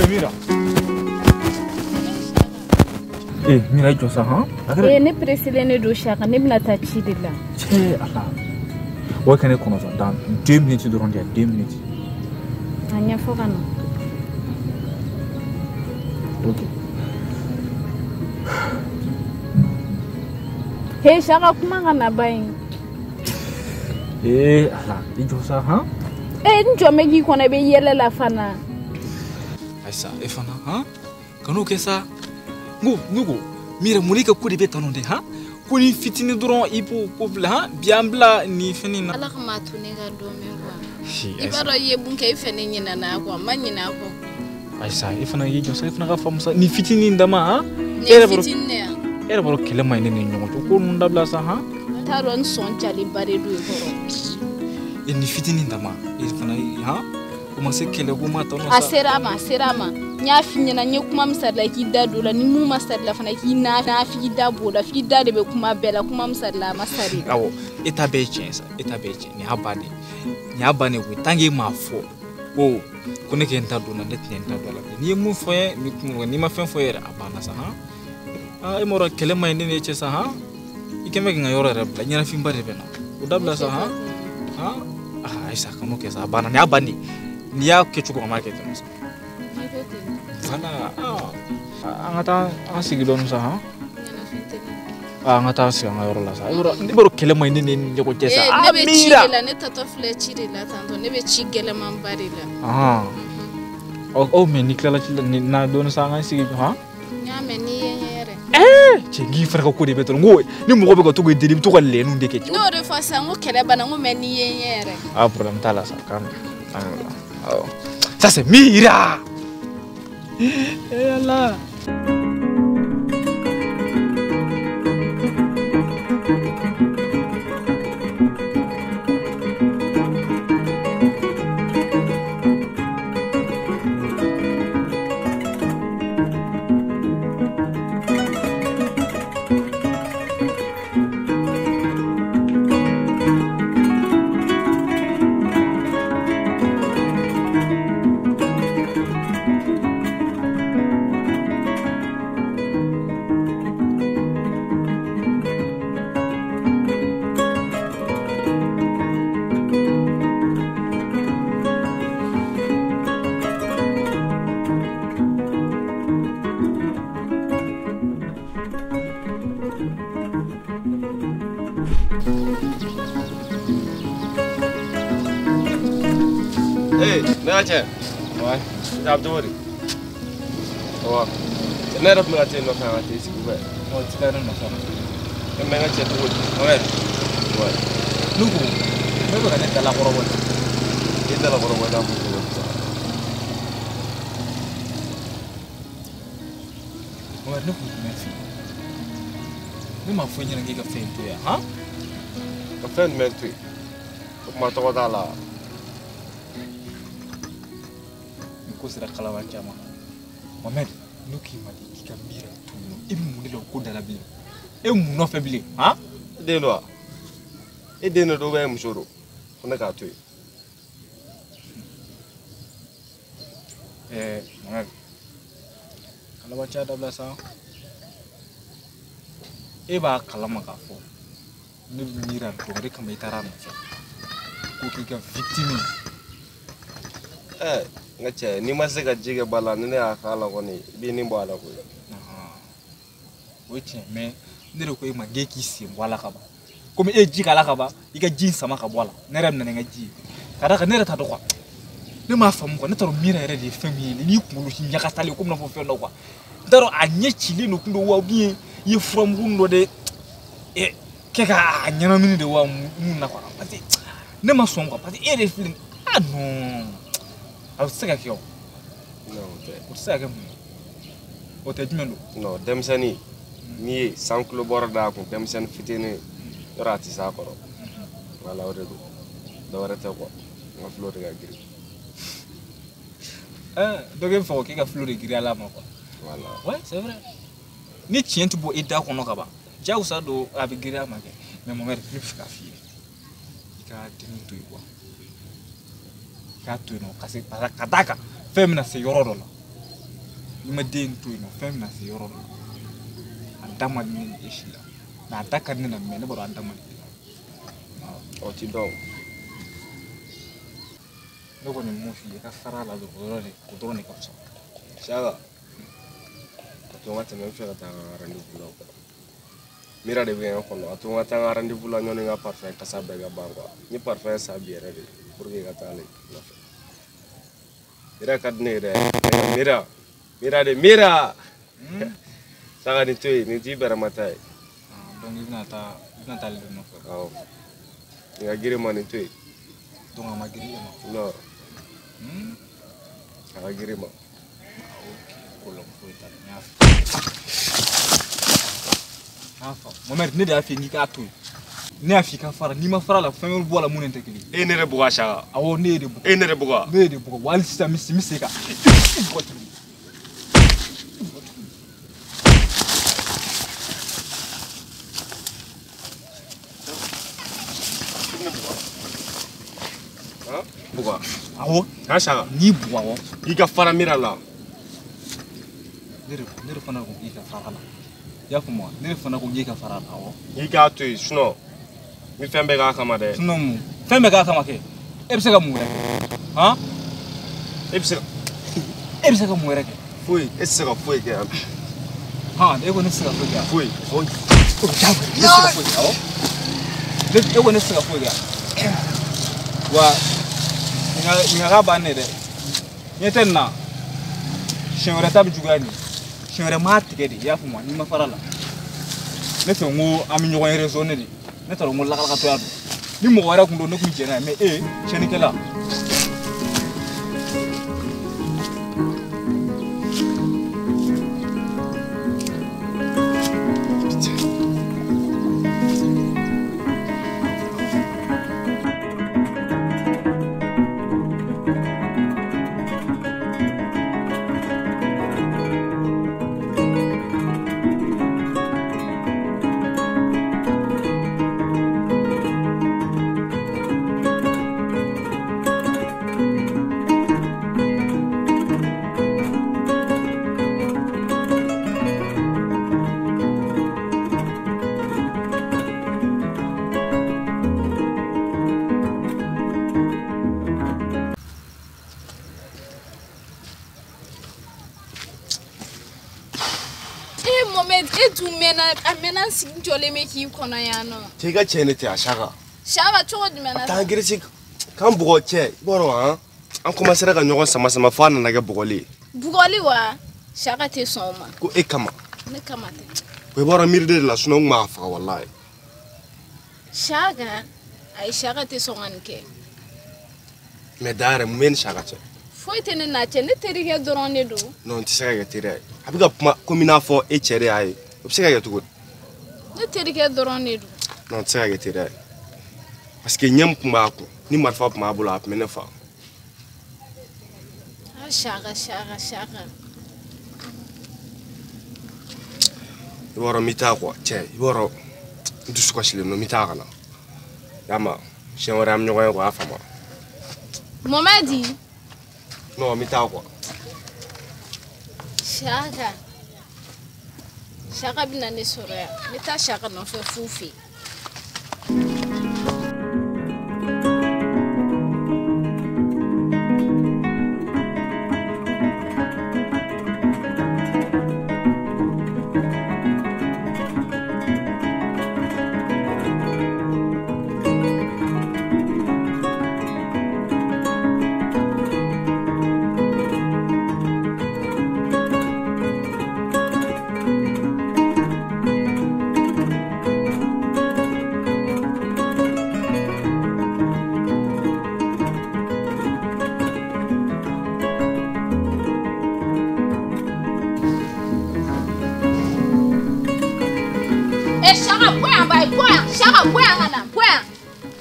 Mira. Eh, Mira jɔ sa han? Eh, ne presselen de don Saka, ne bɛna taa ci de la. Cɛ Ala. O kɛ ne kɔnɔ sa dans 2 minutes dɔrɔn de, 2 minutes. A ɲɛfɔ ka na. Ok. He Saka, kuma ka na ba in. Eh Ala, i jɔ sa han? Eh, n jɔ bɛ k'i kɔnɔ, i bɛ yɛlɛ la fana. Ayisa, e fana han? Kan'o kɛ sa. N ko Mira mun ka ko de bɛ tan nɔ de han? Ko ni fitinin dɔrɔn i b'o ko bila han? Bi an bila nin fɛn in na. Ala kama to ne ka dɔn mɛn quoi. I b'a dɔn i ye mun kɛ i fɛ ne ɲinɛna a kɔ, n ma ɲinɛ a kɔ. Ayisa, e fana y'i jɔ sa, e fana ka faamu sa. Nin fitinin dama han? Nin ye fitinin de yan. E yɛrɛ b'a dɔn kɛlɛ man ɲi ne ni ɲɔgɔn cɛ, ko ninnu dabila sa han? N t'a dɔn n sɔn jalenba de don i kɔrɔ. E nin fitinin dama e fana han? O ma se kɛlɛ ko ma tɔ nɔ sa. A sera a ma, a sera a ma. N y'a f'i ɲɛna, n ye kuma min sari la i k'i da don o la, ni mun ma sari la fana k'i n'a f'i k'i da b'o la, f'i da de bɛ kuma bɛɛ la, kuma min sari la a ma sari. Awɔ, e ta bɛɛ ye tiɲɛ sa, e ta bɛɛ ye tiɲɛ, nin y'a bannen ye. Nin y'a bannen koyi, tant que e m'a fɔ ko ne k'e n ta don na, ne tɛna n da don a la bilen. N'i ye mun fɔ n ye, n bɛ kuma o kan, n'i ma fɛn fɔ yɛrɛ a banna sa han. Aa e m'a dɔn kɛlɛ man ɲi ne n'e cɛ sa han. I kɛn bɛ ka n ka yɔrɔ yɛrɛ bila, ɲɛnafinba de bɛ n na. O dabila sa han. Han? Aa Ayisa, kan'o kɛ sa, a banna, nin y'a bannen ye. N'i y'a kɛ cogo a m'a kɛ ten sa. Voilà. An ka taa an sigi dɔɔnin sa han. An ka taa sigi an ka yɔrɔ la sa. Ne b'a dɔn kɛlɛ man ɲi ne ni ɲɔgɔn cɛ sa. Ne bɛ ci de la, ne tatɔ filɛ ci de la tantɔ, ne bɛ ci gɛlɛmanba de la. Ɔ mais n'i tilala ci la na dɔɔnin sa an ka sigi han. N y'a mɛn n'i ye n ye yɛrɛ. Cɛ n k'i fana ka ko de bɛ tɔrɔ n ko ni mɔgɔ bɛ ka to k'i deli i bɛ to ka lɛnniw de kɛ. Ne y'o de fɔ sisan n ko kɛlɛ banna n ko mais n'i ye n ye yɛrɛ. Ah problème t'a la sa k'an bɛn. Ça c'est Mira. Eh Allah. Hey, ne ka cɛ. Ouais. A bɛ cogo di? Awa. Ne yɛrɛ tun bɛ ka t'e nɔfɛ ka t'e sigi fɛ. Non, ti taa ne nɔfɛ. E mɛ n ka cɛ cogo di? Ouais. Ouais. Ne ko, ne bɛ ka ne dalakɔrɔbɔ de. I dalakɔrɔbɔ i n'a fɔ cogo di sa? Ouais, ne kun jumɛn f'i ye? Ne m'a fɔ i ɲɛna k'i ka fɛn in to yan, han? Ka fɛn jumɛn to yen? O kuma tɔgɔ t'a la. Ko sera kalaba caman. Mohamed, n'o k'i ma di k'i ka Mira to yen nɔ, e bɛ mun de la o ko da la bilen? E mun nɔfɛ bilen, han? E den don wa? E den de don ou muso don? Ko ne k'a to yen. Mohamed, kalaba ca dabila sa. E b'a kalama k'a fɔ ne bɛ Mira dɔn, o de kama i taara a nɔfɛ. Ko k'i ka victime ye. N ka cɛ, n'i ma se ka ji kɛ ba la, ni ne y'a k'a la kɔni, i b'i nin bɔ a la koyi. O ye tiɲɛ, mais ne de ko e ma k'e k'i sen bɔ a la ka ban. Komi e ye ji k'a la ka ban i ka ji in sama ka bɔ a la ne yɛrɛ bɛ na ni n ka ji ye ka d'a kan ne yɛrɛ t'a dɔn quoi ne m'a faamu quoi ne t'a dɔn Mira yɛrɛ de ye fɛn min ye n'i kunkolo ɲagasalen komi n'a fɔ fɛn dɔ quoi n t'a dɔn a ɲɛ cilen don kun don wa ou bien i ye furamugu dɔ de kɛ k'a ɲɛnamini de wa mun na quoi parce que ne ma sɔn quoi parce que e yɛrɛ filɛ ah non a bɛ se ka kɛ o. Non o tɛ. O tɛ se ka kɛ mun ye o tɛ jumɛn don. Non denmisɛnnin n'i ye 100 kilo bɔrɔ d'a kun denmisɛnnin fitinin yɔrɔ a tɛ s'a kɔrɔ voilà o de don dɔwɛrɛ tɛ quoi n ka filo de ka girin. Dɔ bɛ fɛ k'e ka filo de girinya la ma quoi. Voilà. Ouais c'est vrai ni tiɲɛ tɛ bɔ i da kɔnɔ ka ban jagosa don a bɛ girinya ma kɛ mais Mohamed ne bɛ fɛ k'a f'i ye i ka dennin to yen quoi i k'a to yen nɔ parce que ka d'a kan fɛn bɛna se yɔrɔ dɔ la n'i ma den to yen nɔ fɛn bɛna se yɔrɔ dɔ la a da man di ne ni e si la mais a da ka di ne la mais ne b'a dɔn a da man di ne la. O ti dɔn. Ne kɔni mun f'i ye i ka fara a la dɔrɔn o dɔrɔn de ka fisa. Saka a to n ka tɛmɛ n fɛ ka taa n ka rendez-vous la quoi Mira de bɛ n kɔnɔ a to n ka taa n ka rendez-vous la ɲɔni n ka parfum kasa bɛɛ ka ban quoi n ye parfum san bi yɛrɛ de pour que ka taa ale nɔfɛ Mira ka di ne ye dɛ Mira Mira de Mira Saka nin to yen nin t'i bɛrɛmata ye. Donc i bɛna taa ale de nɔfɛ. Awɔ nin ka girin ma nin to yen. Donc a ma girin e ma. Non. A ka girin ma. Ok problème foyi t'a la n y'a faamu. Mohamed ne de y'a f'i ye k'i k'a to yen ne y'a f'i ka fara n'i ma fara la fɛn wɛrɛ bɔ a la mun ni tɛ kelen ye. E ne de bugɔ Saka. Awɔ ne ye de bugɔ. E ne de bugɔ. Ne ye de bugɔ wa hali sisan n bɛ segin ka i bugɔ tuguni. Bugɔ. Awɔ. Han Saka. N'i bugɔ awɔ. I ka fara Mira la. Ne de fana ko k'i ka fara la. I y'a faamu wa ne de fana ko k'i ka fara la awɔ. I k'a to yen sinon n bɛ fɛn bɛɛ k'a kama dɛ. Sinon mun fɛn bɛɛ k'a kama kɛ e bɛ se ka mun wɛrɛ kɛ han. E bɛ se ka. E bɛ se ka mun wɛrɛ kɛ. Foyi e tɛ se ka foyi kɛ yan bi. Han e ko ne tɛ se ka foyi kɛ. Foyi. O diyagoya ne tɛ se ka foyi kɛ awɔ. E ko ne tɛ se ka foyi kɛ wa. Nin ka ban ne dɛ ɲɛ tɛ nin na siɲɛ wɛrɛ ta bɛ juguya nin siɲɛ wɛrɛ m'a tigɛ de i y'a faamu wa n'i ma fara la ne fɛ n ko an bɛ ɲɔgɔn raisonner de ne t'a dɔn n ko lakalakatɔya don ni mɔgɔ wɛrɛ kun don ne kun jɛn n'a ye mais e tiɲɛnikɛla. E dun mɛnna a mɛnna n sigi jɔlen bɛ k'i kɔnɔ yan nɔ. Cɛ i ka cɛ ne tɛ a Saka. Saka cogo jumɛn na. A t'an girisi k'an bugɔ cɛ i b'a dɔn han an commencera ka ɲɔgɔn sama sama f'a nana kɛ bugɔli ye. Bugɔli wa Saka tɛ sɔn o ma. Ko e kama. Ne kama tɛ. O i b'a dɔn miiri de la sinon n kun b'a faga walayi. Saka ayi Saka tɛ sɔn ka nin kɛ. Mais da yɛrɛ mun bɛ ni Saka cɛ. Foyi tɛ ne n'a cɛ ne terikɛ dɔrɔn de don. Non n tɛ se ka kɛ teriya ye a bɛ ka kuma komi i n'a fɔ e cɛ de y'a ye o bɛ se ka kɛ cogo di. Ne terikɛ dɔrɔn de don. Non n tɛ se ka kɛ teriya ye parce que ɲɛ min tun b'a kun ni marifa tun b'a bolo a tun bɛ ne faga. Ah Saka Saka Saka. I b'a dɔn n bɛ taa quoi cɛ i b'a dɔn n dusu kasilen don n bɛ taa ka na i y'a mɛn siɲɛ wɛrɛ an bɛ ɲɔgɔn ye quoi a y'a faamu. Mohamɛdi. Non, n bɛ taa quoi. Saka. Saka bɛna ne sɔrɔ yan n bɛ taa Saka nɔfɛ f'u fɛ yen. yan ba ye, bɔ yan Saka, bɔ yan ka na, bɔ yan,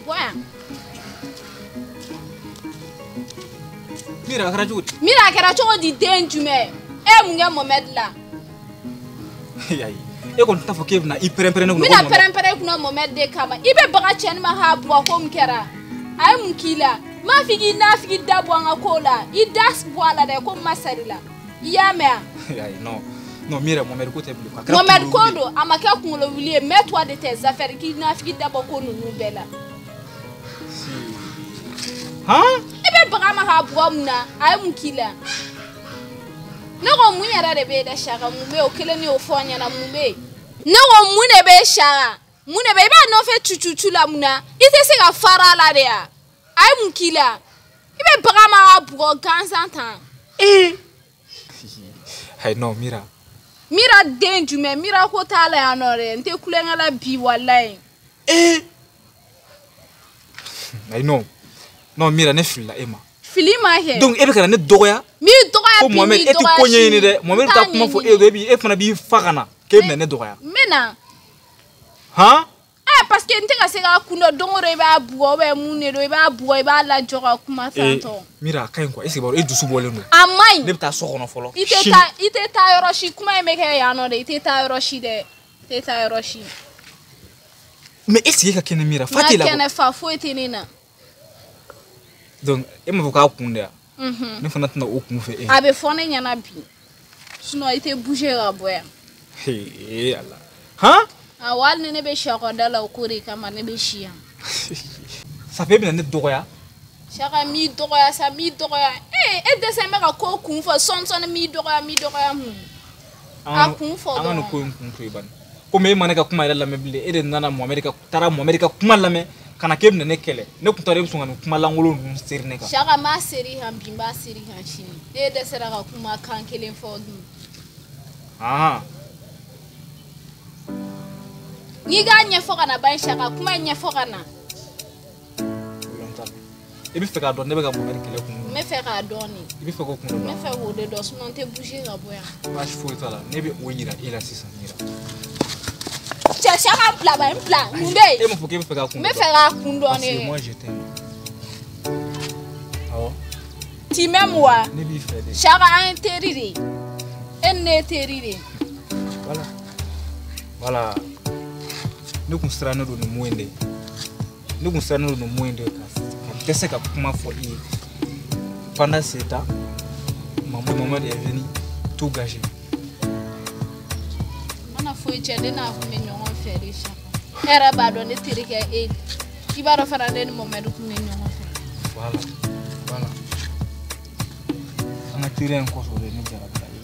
bɔ yan. Mira a kɛra cogo di? Mira a kɛra cogo di den jumɛn? E ye mun kɛ Mohamed la? Ayi, e kɔni t'a fɔ k'e bɛna i pɛrɛn-pɛrɛn ne kunna. N bɛna pɛrɛn-pɛrɛn i kunna Mohamed de kama. I bɛ baga cɛnin ma k'a bugɔ ko min kɛra. A ye mun k'i la? N m'a fɔ k'i n'a fɔ k'i da bɔ an ka ko la. I da bɔ a la dɛ, ko n ma sari la. I y'a mɛn wa? Ayi non. Non, Mira, Mohamed ko tɛ bilen. Mohamed ko don, a ma kɛ kunkolo wuli ye. Mets-toi de tes affaires k'i n'a fɔ k'i da bɔ ko ninnu bɛɛ la. Han? I bɛ baga ma k'a bugɔ mun na? A ye mun k'i la? Ne ko mun yɛrɛ de bɛ yen dɛ Saka, mun bɛ yen? O kelen de y'o fɔ n ɲɛna, mun bɛ yen? Ne ko mun de bɛ yen Saka? Mun de bɛ yen? I b'a nɔfɛ cucucu la mun na? I tɛ se ka fara a la de ya? A ye mun k'i la? I bɛ baga ma k'a bugɔ gansan tan. Ee! Ayi non Mira. Mira den jumɛn? Mira ko t'a la yan nɔ dɛ. N tɛ kulonkɛ la bi walayi. Ee! Ayi non. Non Mira, ne filila e ma. Fili ma kɛ. Donc e bɛ ka na ne dɔgɔya? N b'i dɔgɔya bi, n b'i dɔgɔya sini. Ko Mohamed e tɛ ko ɲɛɲini dɛ. Mohamed bɛ taa kuma fɔ e ye, e fana b'i fa ka na k'e bɛna ne dɔgɔya. N bɛ na. Han? Eh parce que n tɛ ka se k'a kun dɔn, don o don i b'a bugɔ ou bien mun de don, i b'a bugɔ i b'a lajɔ ka kuma tantɔ. Mira a ka ɲi quoi, est ce que i b'a dɔn e dusu bɔlen don. A man ɲi. Ne bɛ taa so kɔnɔ fɔlɔ. I tɛ taa, i tɛ taa yɔrɔ si, kuma in bɛ kɛ yan nɔ dɛ, i tɛ taa yɔrɔ si dɛ. I tɛ taa yɔrɔ si. Mais est ce que e ka kɛnɛ Mira, fa t'e la? N ka kɛnɛ fa foyi tɛ ne na. Donc e m'a fɔ k'a kun de ya? Ne fana tɛna o kun fɛ e. A bɛ fɔ ne ɲɛna bi. Sinon i tɛ bouger ka bɔ yan. Ee Ala. Han? Awɔ, hali ni ne bɛ siyakɔda la o ko de kama ne bɛ si yan. Ça fait e bɛna ne dɔgɔya? Saka n b'i dɔgɔya sa, n b'i dɔgɔya. Ee e dɛsɛ bɛ ka ko kun fɔ sɔɔni sɔɔni, n b'i dɔgɔya, n b'i dɔgɔya mun? A kun fɔ dɔrɔn. An ka nin ko in kun to yen bani. Komi e ma ne ka kuma yɛrɛ lamɛn bilen, e de nana Mohamed ka taara Mohamed ka kuma lamɛn. Kana k'e bɛna ne kɛlɛ, ne kun t'a dɔn e bɛ sɔn ka nin kuma lankolon ninnu seri ne kan. Saka n b'a seri kan bi, n b'a seri kan sini. E dɛsɛra ka kuma kan kelen fɔ dun. Ahan. N'i k'a ɲɛfɔ ka na ban Saka, kuma in ɲɛfɔ ka na. I bɛ fɛ k'a dɔn ne bɛ ka Mohamed kɛlɛ kun min? N bɛ fɛ k'a dɔn de. I bɛ fɛ k'o kun dɔn? N bɛ fɛ k'o de dɔn, sinon n tɛ bouger ka bɔ yan. Baasi foyi t'a la, ne bɛ o yira e la sisan Mira. Cɛ Saka bila ba, n bila, mun bɛ yen? E m'a fɔ k'e bɛ fɛ k'a kun dɔn? N bɛ fɛ k'a kun dɔn de. Parce que moi je t'aime. Awɔ. Tu m'aimes wa? Ne b'i fɛ de. Saka an ye teri de ye. E ni ne ye teri de ye. Voilà. Voilà. Ne kun sirannen don nin mot in de. Ne kun sirannen don nin mot in de ka dɛsɛ ka kuma fɔ i ye. Pendant ce temps, Mohamed est venu tout gâcher. Mana foyi cɛ, ne n'a kun bɛ ɲɔgɔn fɛ de Saka. E yɛrɛ b'a dɔn ne terikɛ e. I b'a dɔn fana ne ni Mohamed kun bɛ ɲɔgɔn fɛ. Voilà, voilà. An ka teriya in kɔsɔn de ne jarabila i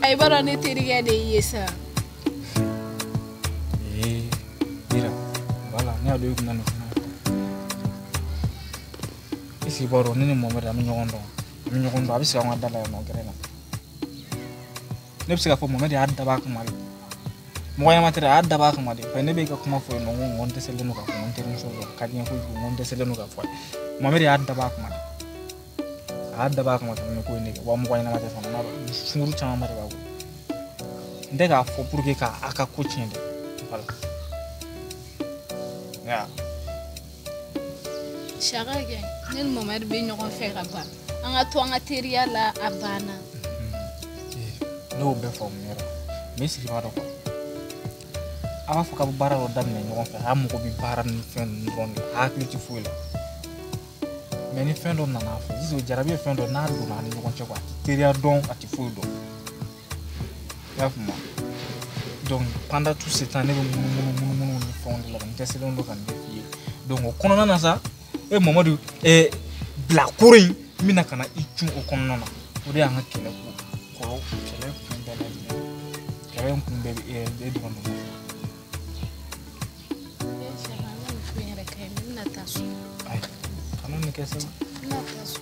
la. I b'a dɔn ne terikɛ de y'i ye sa. Ee Mira, voilà, ne y'a dɔn i kun na nin kuma fɔ. Est ce que i b'a dɔn ne ni Mohamed an bɛ ɲɔgɔn dɔn? An bɛ ɲɔgɔn dɔn, a bɛ sigi an ka da la yan nɔ gɛrɛ la. Ne bɛ se k'a fɔ Mohamed y'a dabɔ a kama de. Mɔgɔ ɲɛnama tɛ dɛ, a y'a dabɔ a kama de. Parce que ne bɛ ka kuma fɔ yen nɔ, n ko n dɛsɛlen don k'a fɔ, n ko n terimuso don, a ka di n ye kojugu, n ko n dɛsɛlen don k'a fɔ a ye. Mohamed y'a dabɔ a kama de. A y'a dabɔ a kama ka nin ko in de kɛ. Wa mɔgɔ ɲɛnama tɛ fana, n'a dɔn sunkuru camanba de b'a bolo. N tɛ k'a fɔ pour que k'a ka ko tiɲɛ dɛ. Voilà. Ya. Saka kɛ, ne ni Mohamed bɛ ɲɔgɔn fɛ ka ban. An ka to an ka teriya la, a banna. Ne y'o bɛɛ faamu yɛrɛ. Mais sigi b'a dɔn quoi. A b'a fɔ k'a bɛ baara dɔ daminɛ ɲɔgɔn fɛ, a mago bɛ baara ni fɛn ninnu dɔrɔn de la, a hakili tɛ foyi la. Mais ni fɛn dɔ nana a fɛ, sisan jarabi ye fɛn dɔ n'a donna a ni ɲɔgɔn cɛ quoi, a tɛ teriya dɔn, a tɛ foyi dɔn. I y'a faamu wa? Donc pendant tout ce temps, ne bɛ munumunu ni fɛnw de la, n dɛsɛlen don ka nin bɛɛ f'i ye. Donc o kɔnɔna na sa, e Mamadu bilakoro in n bɛna ka na i cun o kɔnɔna na. O de y'an ka kɛlɛ ko kɔlɔ kɛlɛ kun bɛɛ lajɛlen. Kɛlɛ in kun bɛɛ bɛ e yɛrɛ e dɔrɔn de nɔfɛ. Ayi, kana nin kɛ sa. N bɛna taa so.